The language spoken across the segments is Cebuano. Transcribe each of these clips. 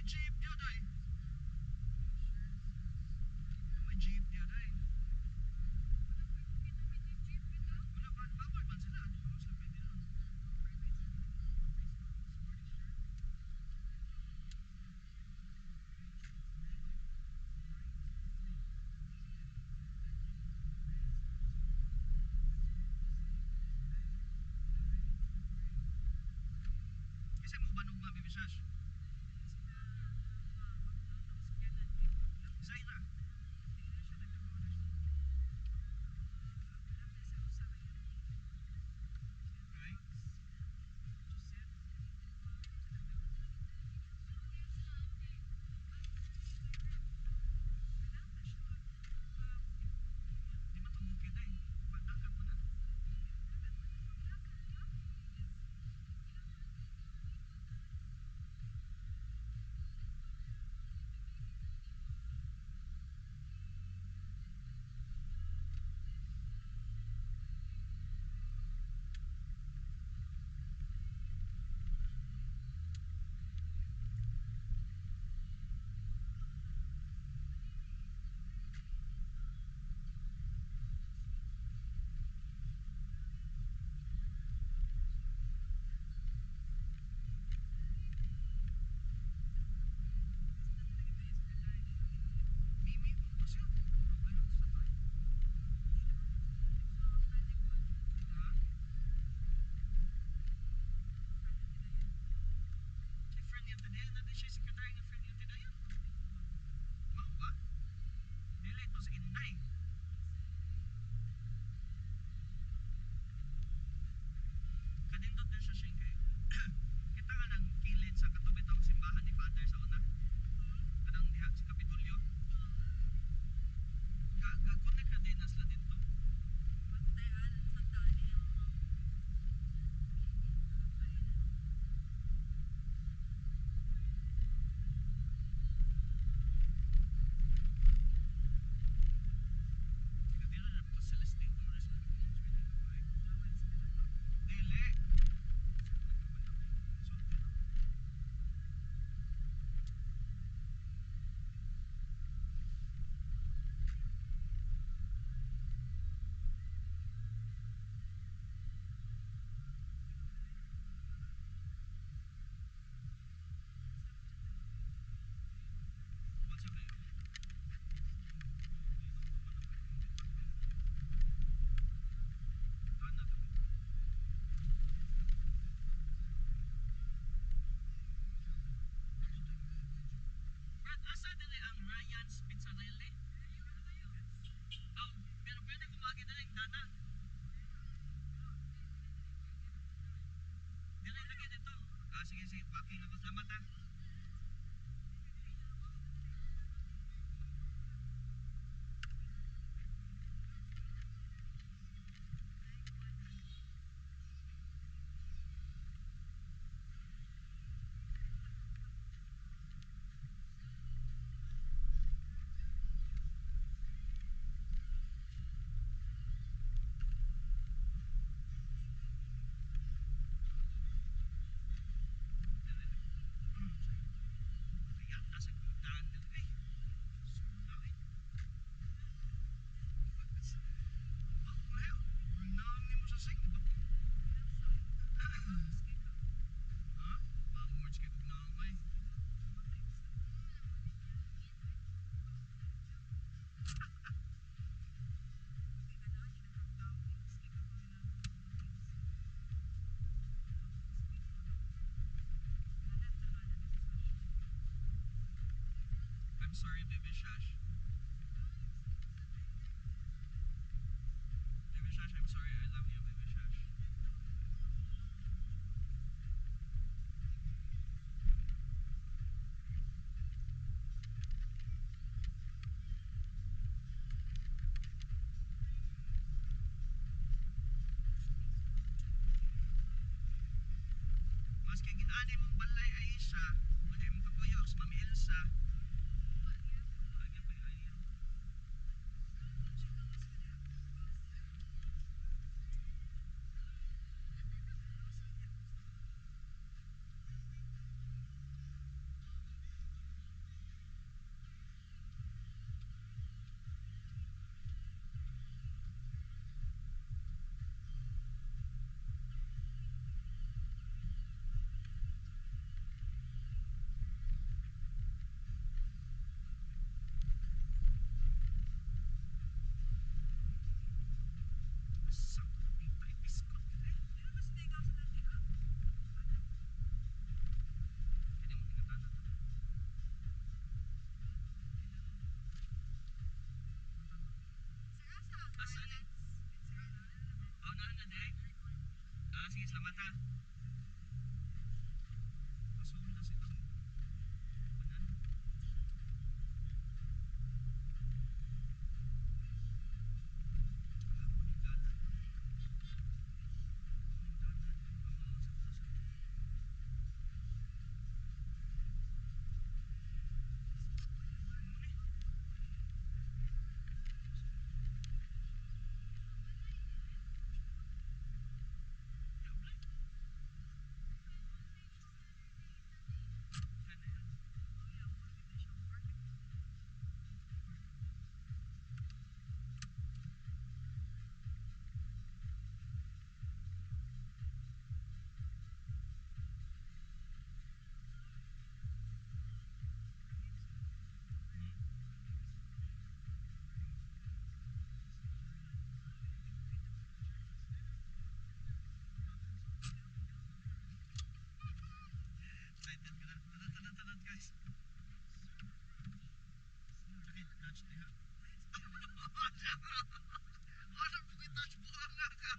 Jeep diya day. May jeep diya day. Wala ba? Bawal man sila. Di ba sila pwede nun? Kasi mo ba nung Baby Sash? Zaira. Okay. Di man tumukid eh. Pagdagat mo na. Mimi, mo to siya. Ayun, sa to. Ha? Si friend niya today, natin siya secretary ng friend niya today. Mao ba? Dili to sa Inday. Kanindot din siya siya kay kita nga nang kilid sa katubitong simbahan ni Father sa una. Kanang diha sa Kapitolyo. Ga connect na din na sila dito. Dili na pa Celestine Torres. Dili. Sulti na. What's up, eh? Dana to. Brad, asa dili ang Ryan's Pizzarelli? Oh, pero pwede kumagi dili ang Dana. Dili lagi dito. Ah, sige, sige. Parking ako. Salamat ah. Kaya nasa daan dili. Eh, sula eh. Bakit? Naang ni mo sa sing, di ba? Ha? Pamords kay kog naang ay. I'm sorry, Baby Shash. Baby Shash, I'm sorry. I love you, Baby Shash. Maski ginani mong balay Aisha, wala imong kapuyo sa Mami Elsa. Lagi pa yung ayaw. Sige, salamat ha. Pasulod na sila. Kanan. Ah, muning dalan. Muning dalan. Ah, sa Muni. Diable. Sana yan. Excited ka na. Tanan, tanan, tanan, guys. Sige, touch diha. Wala mo touch buhanga ka.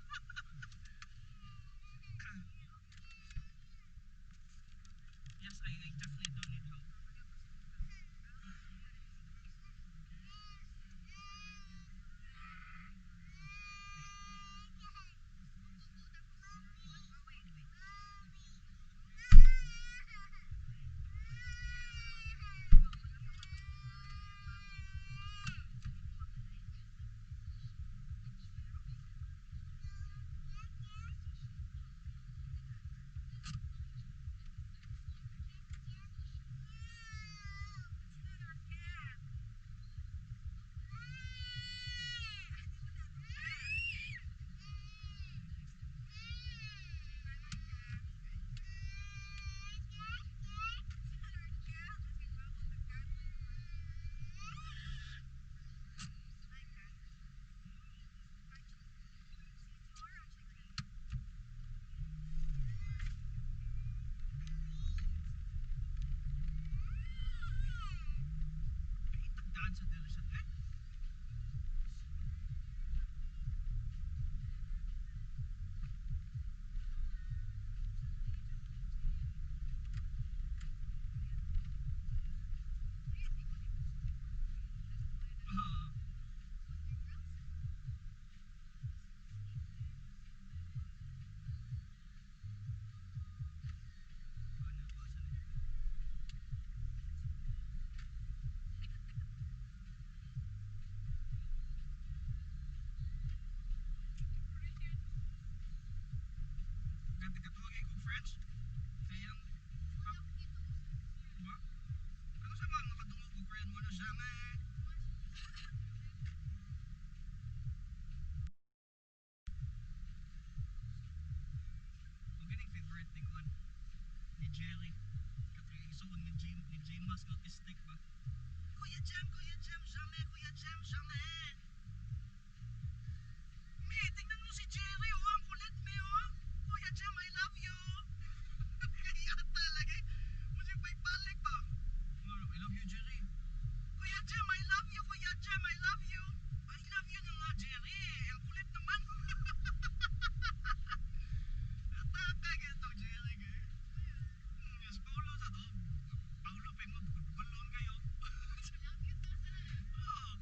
Yes, I definitely do need help. Itagdaan sa diri sa eh. Ah, ano ko sa ni? Ganda katuwag kong French. Kayang ba? Ano sa mga nakadungog og Korean mo na jamais. Mo ganing favorite ni kuan ni Jerry. Katong igsuon ni James ni James autistic ba? Kuya Jam, Kuya Jam, jamais, Kuya Jam, jamais. Me, tingnan mo si Jerry, oh, ang kulit me, oh. Kuya Jam, I love you. Kaya talaga, eh. Musig may balik ba? Ano, I love you, Jerry. Kuya Jam, I love you, Kuya Jam, I love you. I love you na nga, Jerry. Ang kulit naman. Ataka itong Jerry, eh. Yes, Paulo sa to. Paulo pa mo, gulon kayo. Oh.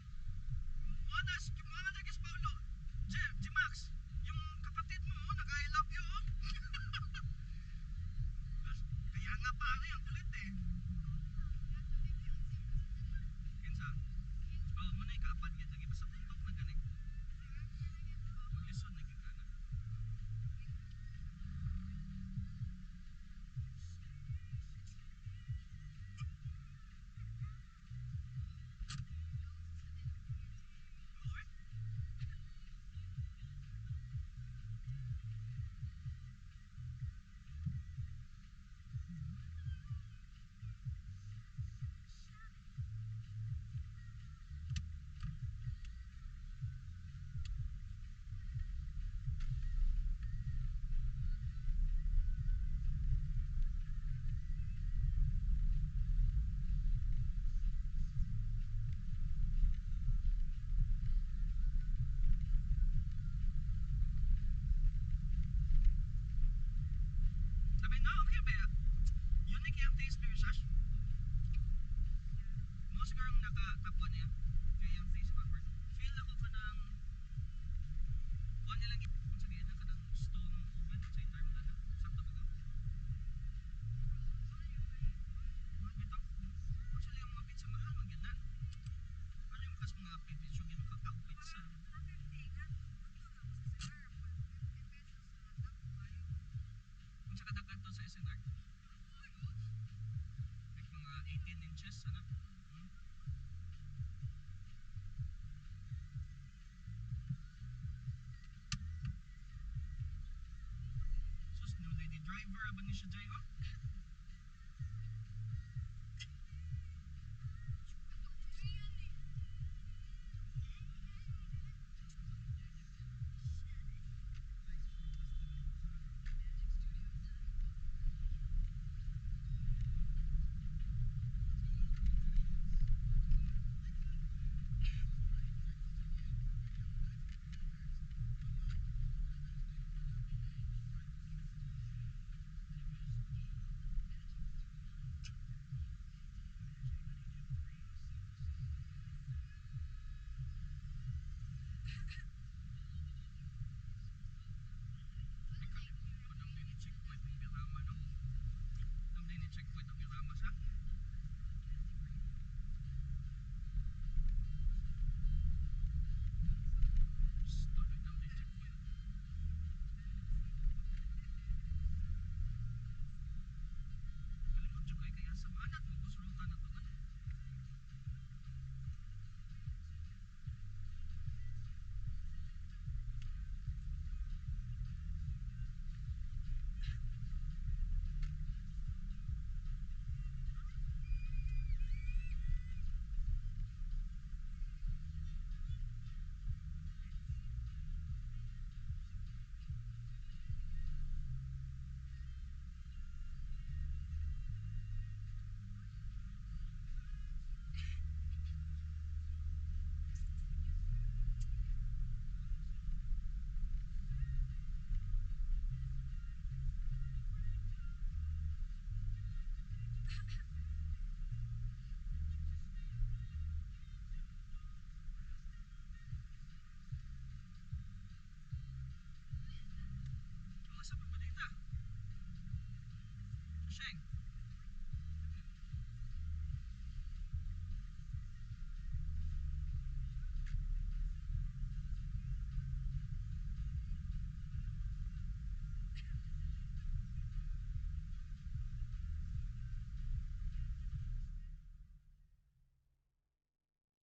Taste pero siya. Mo siguro ang naka-top 1 niya. Kaya yung taste proper. Feel ako kanang kuan nilang kung sa na kanang stone oven sa term na. Sakto ba ko? Mahal bitaw. Actually, ang mga pizza mahal man gyud na. Ano yung kas mga pizza gyud kakao pizza. 150 nga to. Adto ra mo sa SNR, 50 pesos sa Dakbayo. Unsa kadaghan to sa SNR? Like mga 18 inches ana. Sus, new lady driver ba ni siya, Jay, oh?